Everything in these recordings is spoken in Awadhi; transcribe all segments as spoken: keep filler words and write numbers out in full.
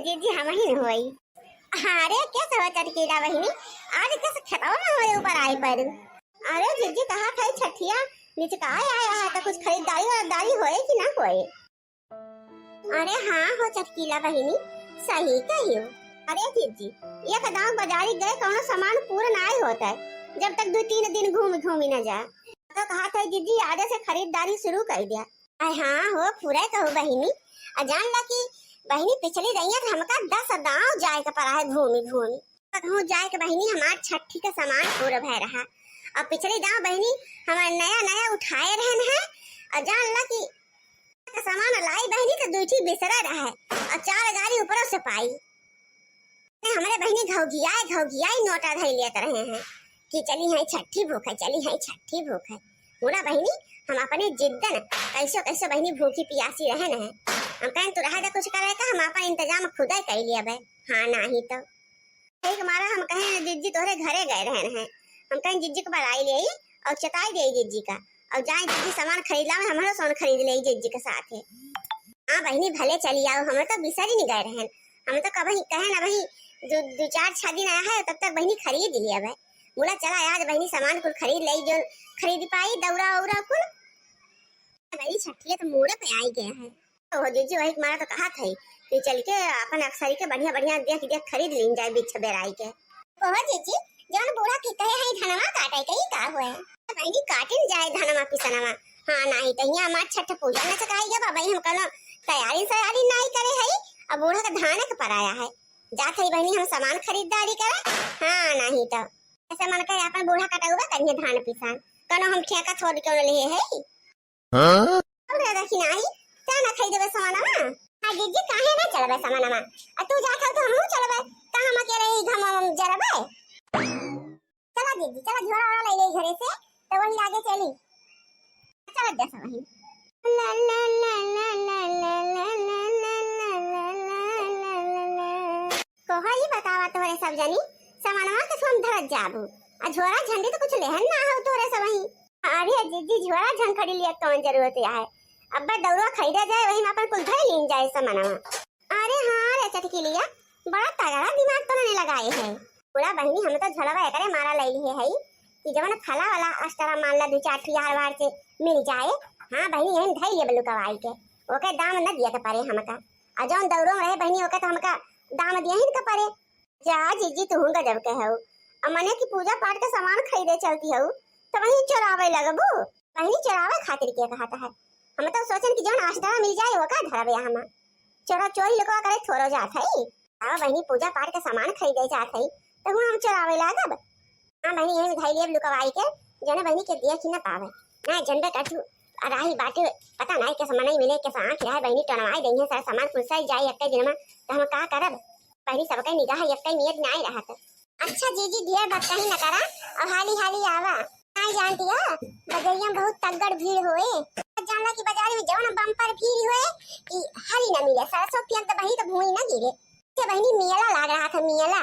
जीजी, हमहिन होई। अरे, कैसे हो चटकीला बहिनी? आज कैसे खेतवा में हमारे ऊपर आए पड़ू? अरे जीजी, कहा था छठिया निचकाए आया है, तो कुछ खरीदारी वरीदारी होए कि ना होए? अरे हाँ हो चटकीला बहिनी, सही कहियो। अरे जीजी, एक दांव बाजारी गए कौनो सामान पूरा नाई होता है, जब तक दो तीन दिन घूम घूमी न जा। तो कहा था जीजी, आज से खरीदारी शुरू कर दिया। अरे हाँ हो, पूरा कहो बहिनी। आ जान ला कि बहिनी पिछली रैया तो हमका दस दांव जाए के पड़ा है घूमी घूमी। कहूँ जाए के बहिनी हमार छठी का सामान पूरा भय रहा। अब पिछली दांव बहिनी हमार नया नया उठाए रहन है। और जान ला कि का सामान लाई बहिनी तो दुई ठी बिसरा रहा है। और चार गाड़ी ऊपरों से पाई। ने हमरे बहिनी घौघियाए घौघियाए नोटा धई लेत रहे हैं कि चली हैं छठी भूख है, चली हैं छठी भूख है। मुला बहिनी, हम अपने जिद्दन कैसो कैसो बहिनी भूखी पियासी रहन है। हम कहें तू रहे दे कुछ करे का, हम अपन इंतजाम खुदे कर लिया बे। हाँ नाही तो एक मारा हम कहें जिज्जी तोहरे घरे गए रहन है। हम कहें जिज्जी को बुलाई ले और चताई दे जिज्जी का, और जाए जिज्जी सामान खरीद लावे, हमरो सोन खरीद ले जिज्जी के साथ है। हाँ बहिनी, भले चली आओ, हम तो बिसर ही नहीं गए रहन। हम तो कभी कहे ना भाई, जो दो चार छह दिन आया है तब तक बहिनी खरीद लिया भाई। बोला चला आज बहिनी सामान कुल खरीद ले, जो खरीद पाई दौरा उरा कुल। बहिनी छठिया तो मोड़े पे आई गया है। तो जीजी वही मारा तो कहा था कि चल के अपन अक्सरी के बढ़िया बढ़िया देख देख खरीद लीन जाए बिछ बेराई के। ओहो जीजी, जौन बूढ़ा की कहे है धनवा काटे के, ई का होए? बहिनी काटिन जाए धनवा पिसनवा। हाँ, नाही तो यहाँ हमार छठ पूजा न चकाई गया बाबा, हम कौनो तैयारी सैयारी नाही करे है। अब बूढ़ा का धान के पराया है, जात है बहिनी हम सामान खरीदारी करे। हाँ, नाही तो ऐसे मन के अपन बूढ़ा कटौबा करिए धान पिसान, कौनो हम ठेका छोड़ के लिए है। हाँ? बोल रहे देखी नाही, क्या ना खाई देवे समानवा? आ जीजी काहे ना चलबे समानवा? आ तू जात हो तो हमहू चलबे, का हम अकेले ही घम जरबे? चला जीजी, चला झोरा ओरा ले ले घरे से, तो वही आगे चली। चला जा वही। ला ला ला ला ला ला ला ला ला ला ला ला ला ला ला। कोहा ई बतावा तोहरे सब जनी, समानवा के छुअम धरत जाबू, आ झोरा झंडी तो कुछ लेहन ना हो तोहरे सब वही। अरे जीजी, झोरा झंखड़ी लिया कौन जरूरत है? अब्बा दौरा खरीदा जाए, वही में अपन कुल धर लीन जाए समानवा। अरे हाँ रे चटकीलिया, बड़ा तगड़ा दिमाग तो नहीं लगाए है। पूरा बहिनी हम तो झोलवा एकरे मारा ले लिए है कि जवन फला वाला अस्टरा मान ला दो चार ठो यार वार से मिल जाए। हाँ बहिनी, यही धर लिए बलू कवाई के, ओके दाम न दिया के पड़े हमका। आ जौन दौरो में रहे बहिनी, ओके तो हमका दाम दिया ही न के पड़े। जा जीजी, तू गजब के हऊ। अब मने कि पूजा पाठ के सामान खरीदे चलती हऊ, तो वहीं चोरावे लगबू। वहीं चोरावे खातिर के कहत है? हम तो सोचन कि जौन आसरा मिल जाए, ओका धरबे हम। चोरा चोरी लोगवा करे थोरो जात है। अब बहिनी पूजा पाठ के सामान खरीदे जात है, तो हूँ हम चोरावे लागब? हाँ बहिनी, यही धई लेब लुकवाई के, जौने बहिनी के देख ही ना पावे। ना जनबे कर तू, अराही बाटे, पता नहीं कैसे मनई मिले, कैसे आँख रहे, बहिनी टोनवाई देंगे, सारा सामान कुल सज जाए एक दिन में, तो हम का करब? बहिनी, सबके निगाह एक्कै नियत नाई रहत। अच्छा जीजी, ढेर बतकही न करा, अब हाली हाली आवा। नाई जानती है, बजरिया में बहुत तगड़ भीड़ होए। जानला कि बाजार में जौन बम्पर भीड़ होए कि हरी न मिले, सरसों पियन त बही त भूई न गिरे। से बहिनी मेला लाग रहा था, मेला।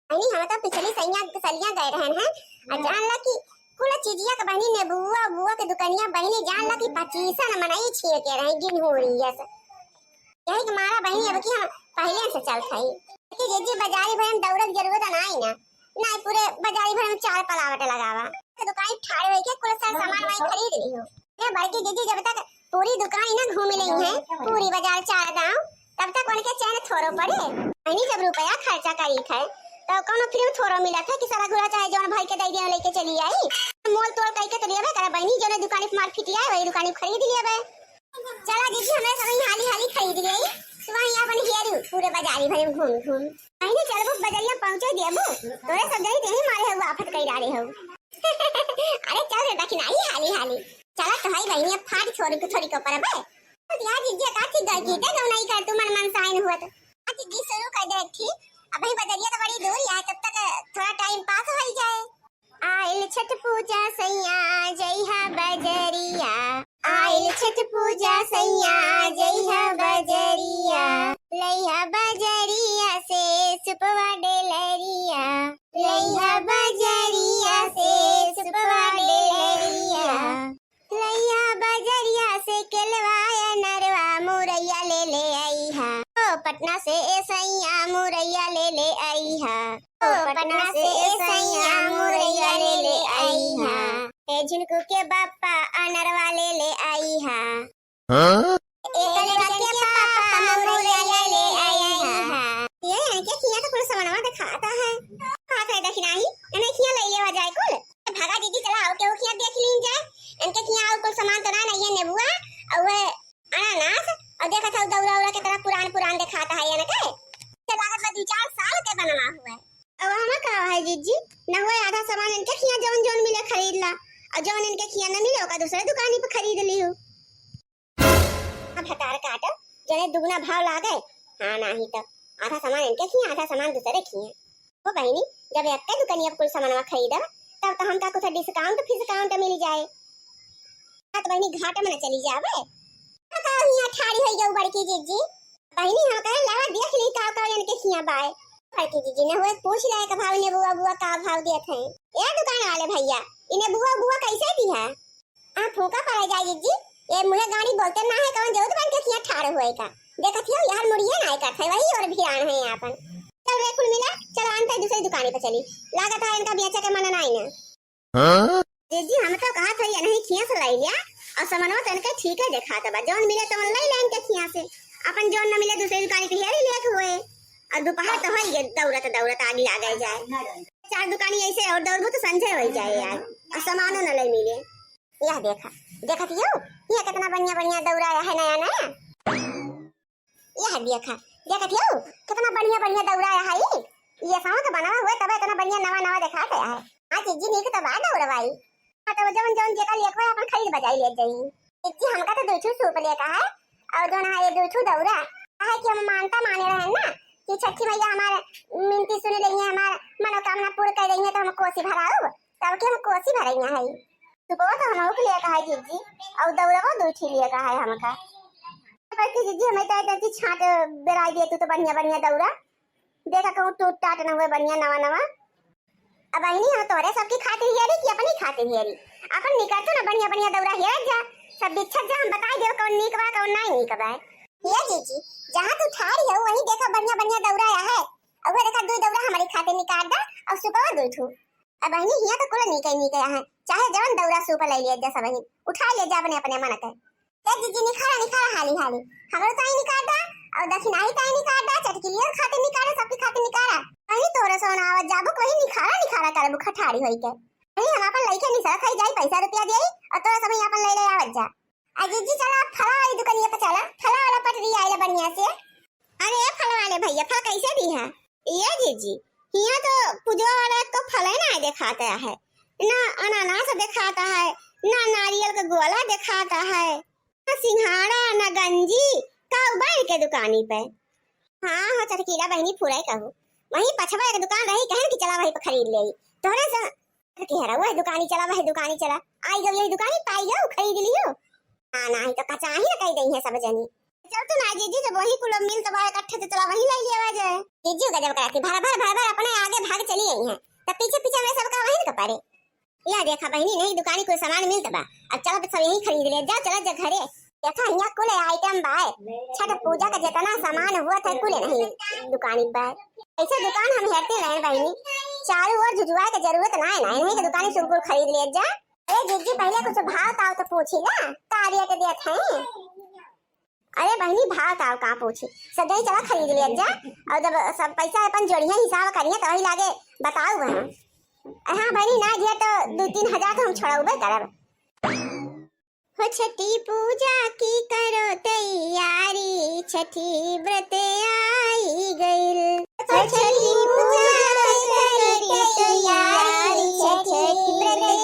बहिनी, हम तो पिछली सैया, सलिया गए रहन हैं, आ जानला कि कुल चीजिया के बहिनी नेबुआ उबुआ के दुकनिया बहिनी, जानला कि पच्चीसन मनई छीन के रहे, गिनहूरी यस। यही के मारा बहिनी, अब की हम पहले से चलत हई। कि जीजी, बाजारी भर में दौड़े के जरूरत नाई ना। नाई, पूरे बाजारी भर में चार पलावट लगावा। तो दुकान ठाड़े होई के कुल सारा सामान वहीं खरीद ली हो। ये बड़की जीजी जब तक पूरी दुकान ही ना घूम लेई है, पूरी बाजार चार दांव, तब तक उनके चैन थोरो पड़े। बहिनी, जब रुपया खर्चा करी थे, तो कौनो फिर थोरो मिलत है कि सारा घुरा चाहे जौन भाई के दे दिया लेके चली आई। मोल तोल कई के तो लेबे करे बहिनी, जौने दुकानी पे माल फिट आए, वही दुकानी पे खरीद लेबे। चला जीजी, हमरे सब हाली हाली खरीद गई। तू वहीं अपन हेरू पूरे बाजारी भर में घूम घूम। कहीं चलबू बजरिया पहुँचे देबू। तोरे सब जनी तेही मारे हऊ आफत कई डारे हऊ। अरे चल रे दखिनाई हाली हाली। चला तो हाई बहिनी, अब फाड़ छोड़ के थोड़ी को परबे। तो यार जीजी का थी गई की दे गौ नहीं कर तू मन मन साइन हुआ तो। आज जीजी शुरू कर दे थी। अब ही बजरिया तो बड़ी दूर है, तब तक थोड़ा टाइम पास हो ही जाए। आइल छठ पूजा सैया जइहा बजरिया, आइल छठ पूजा सैया जइहा बजरिया, लइहा बजरिया से सुपवा डेलरिया, लइहा बजरिया से सुपवा डेलरिया, लइहा बजरिया से केलवा अनरवा मुरैया ले ले अइहा। ओ पटना से ए सैया मुरैया ले ले अइहा। ओ पटना से ए सैया मुरैया ले ले अइहा। ए झुनकू के बापा अनरवा ले ले अइहा। हाँ? ए कलवा के पापा मुरैया ले ले अइहा। ये है क्या किया तो कुल सामानवा दिखाता है। का करे दखिनाही, इन्हें किया ले लेवा जाए कुल। भागा दीदी, चला आओ केहू किया देख लीन जाए। इनके किया और कुल सामान तो ना, नहीं है नेबुआ और वो अनानास, और देखा था दौरा उरा के तरह पुरान पुरान दिखाता है इनके। तो लागत बा दो चार साल के बनवा हुआ है। अब हमें का है जीजी, न हुआ आधा सामान इनके किया जौन जौन मिले खरीद ला, और जौन इनके किया न मिले ओका दूसरे दुकानी पे खरीद लियो। अब भतार काटो, जने दुगना भाव लागे। हाँ, नाही तो आधा सामान इनके खिया, आधा सामान दूसरे खिया। ओ बहिनी, जब एक्के दुकानिया पे कुल सामानवा खरीदब, तब तो हमका कुछ discount फिस्काउंट मिल जाए। हाँ तो बहिनी, घाटे में न चली जावे। बताओ, हियाँ ठाड़ी होई गई बड़की जीजी। बहिनी, हम कहे, लावा देख ली का का इनके खिया बाय। बड़की जीजी, न हुए पूछ ले का भाव नेबुआ बुआ का भाव देत हैं। ए दुकान वाले भैया, इन्हें बुआ बुआ कैसे दी है? आ फूका पड़े जाए जीजी, ये मुँहे गाड़ी बोलते ना है, कौन जरूरत बन के किया ठाड़ हुए का? देखत हियो यार, मुड़िए ना करत है, वही और भिड़ान है यहाँ अपन। चल रे कुल मिला, चल अंत दूसरी दुकानी पे चली, लागत है इनका बेचे के मन ना है ना। हाँ? जीजी, हम तो कहा था ये नहीं खिया से लाई लिया, और सामानवा तो इनके ठीक है दिखात बा, जौन मिले तौन लाई ले इनके खिया से, अपन जौन न मिले दूसरी दुकानी पे हेरी लेके हुए, और दोपहर तो है ये दौड़त दौड़त आगे लागे जाए, चार दुकानी ऐसे और दौड़बो तो संझे हो जाए यार, और सामानो न लाई मिले। यह देखा, देखत हियो, ये कितना बढ़िया बढ़िया दौरा आया है नया नया। यह देखा, देखत हियो, कितना बढ़िया बढ़िया दौरा आया है। ये सावा के बनावा हुआ तब इतना बढ़िया नवा नवा दिखात आया है। हाँ जीजी, नीक तो बा दौरा भाई। हाँ तो जौन जौन जेका लेखवा अपन खरीद बजाई ले जाई। जीजी, हमका तो दो ठो सूप लेका है और जौन है ये दो ठो दौरा। काहे कि हम मानता माने रहे ना कि छठी मैया हमार मिनती सुन लेइहैं, हमार मनोकामना पूर्ण कर देइहैं, तो हम कोसी भराउब, तब के हम कोसी भरइया है। सुपवा तो हमहू के लिए कहा जीजी, और दौड़वा दो ठे लिए कहा है हमका। पर की जीजी, हमें तो इधर की छाट बेराई दिए तू तो बढ़िया बढ़िया दौड़ा। देखा कहूँ टूट टाट न हुए, बढ़िया नवा नवा। अब बहिनी, हम तोरे सबकी खातिर हेरी कि अपनी खातिर हेरी? अपन निकल तो ना बढ़िया बढ़िया दौड़ा हेरत जा, सब बिछत जा, हम बताई देव कौन नीक बा कौन नहीं नीक बा। ये जीजी, जहाँ तू ठाड़ी हो वहीं देखा बढ़िया बढ़िया दौड़ा आया है, और वो देखा दो दौड़ा हमारी खातिर निकाल दा और सुपवा दो ठू। अब बहिनी, हियाँ तो कुल नीके नीके है, चाहे जवन दौरा सूप ले लिया जा, सब बहिन उठा ले जा अपने अपने मन के। ए जीजी, निखारा निखारा हाली हाली, हमरो ताई निकाल दा, और दखिनाही ताई निकाल दा, चटकिलियो खातिर निकाल दा, सबकी खातिर निकाल दा। बहिनी, तोरे सोना आवत जाबो, कोई निखारा निखारा करबो खठारी होई के। बहिनी, हम अपन लइके निसरत हई जाई, पैसा रुपया देई, और तोरा सब अपन ले ले आवत जा। आ जीजी, चला, अब फला वाली दुकनिया पे चला, फला वाला पटरी आइला बढ़िया से। अरे ए फल वाले भैया, फल कैसे दी है? ये जीजी, हियाँ तो पुजवा वाला को फल ही ना दिखाता है, ना अनानास दिखाता है, ना नारियल का गोला दिखाता है, ना सिंघाड़ा, ना गंजी, का उबाल के दुकानी पे। हाँ, हाँ, चटकीला बहिनी फुरे कहू, वहीं पछवा एक दुकान रही, कहन कि चला वहीं पे खरीद ले। तोहरे से कि हरा, वही दुकानी चला, वही दुकानी चला। आई गयो, यही दुकानी पाई गयो, खरीद लियो। हाँ, नाही तो कचाही न कही देइहैं सब जनी। चल तो ना जीजी, जब वही कुल मिलत बा इकट्ठे, तो चला वही ले लिया जाए। जीजी गजब कराती, भर भर भर भर अपने आगे भाग चली आई हैं, तब पीछे पीछे में सबका वही न पड़े। या देखा बहिनी, नहीं दुकानी कुल सामान मिलत बा, अब चला तो सब यही खरीद ले जा, चला जा घरे। देखा, हियाँ कुल आइटम बाय, छठ पूजा का जितना सामान हुआ था कुल नहीं दुकानी बाय। ऐसे दुकान हम हेरते रहे बहिनी, चारों ओर झुझुआए के जरूरत ना है, ना नहीं के दुकानी से कुल खरीद ले जा। अरे जीजी, पहले कुछ भाव ताव तो पूछी ना, का रेट देत हैं? अरे बहिनी, भाव ताव का पूछी, सब जनी चला खरीद ले जा, और जब सब पैसा अपन जोड़िया हिसाब करिया तभी लागे बताओ वहाँ। हाँ बहिनी, ना दिया तो दो तीन हजार तो हम छोड़ाउबे करब। हो छठी पूजा की करो तैयारी, छठी व्रत आई गइल। हो छठी पूजा की करो तैयारी, छठी व्रत आई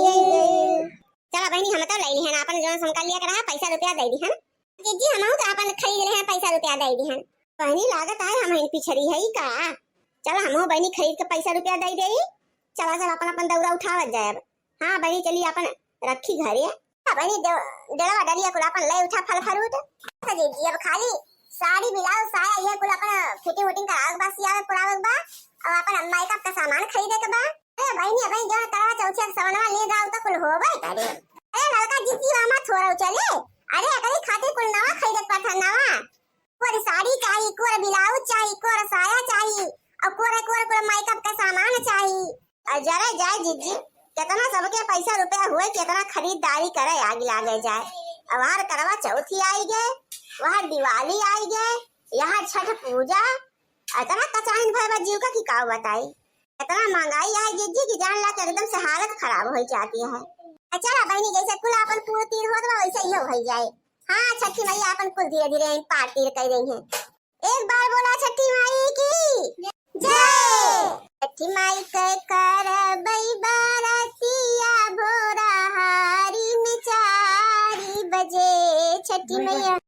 गइल। चला बहिनी, हम तो ले लिहन आपन जौन समका लिया के रहा, पैसा रुपया दे दिहन। जीजी, हमहू तो आपन खरीद ले हैं, पैसा रुपया दे दिहन। बहिनी, लागत है हम इन पिछड़ी है का? चला हमहू बहिनी खरीद के पैसा रुपया दे देई। चला सब अपन अपन दौरा उठावत जाए अब। हाँ बहिनी, चली अपन रखी घरे। हाँ बहिनी, डे-, डेढ़वा डलिया कुल अपन ले उठा फल फ्रूट। अच्छा जीजी, अब खाली साड़ी ब्लाउज साया ये कुल अपन फिटिंग उटिंग करावे के बा, सियावे पुरावे के बा, और अपन मेकअप का सामान खरीदे के बा। अरे बहिनी, अब जौन करवा चौथिया के सवनवा ले जाओ तो कुल होबे करे। अरे ललका जीजी, वामा थोड़ा चले। अरे एकरी खातिर कुल नवा खरीदे के पड़ता, नवा। पूरी अउर जरे जाए जिज्जी, केतना सबके पैसा रुपया हुए, केतना खरीदारी करे आगि लागे जाए। अब वहाँ करवा चौथी आइ गए, वहाँ दिवाली आइ गए, यहाँ छठ पूजा, अतना कचाइन भय बा जीव का कि का बताई। इतना महंगाई है जिज्जी कि जान ला के एकदम से हालत खराब होइ जाती है। अच्छा बहिनी, जैसे कुल आपन पूर तीर होत बा वैसे इहो होइ जाए। हाँ, छठी मैया आपन कुल धीरे धीरे पार तीर कइ रही हैं। एक बार बोला छठी माई की जय। छठी माई के करबई बरतिया भोरा हारी में चारि बजे। छठी मैया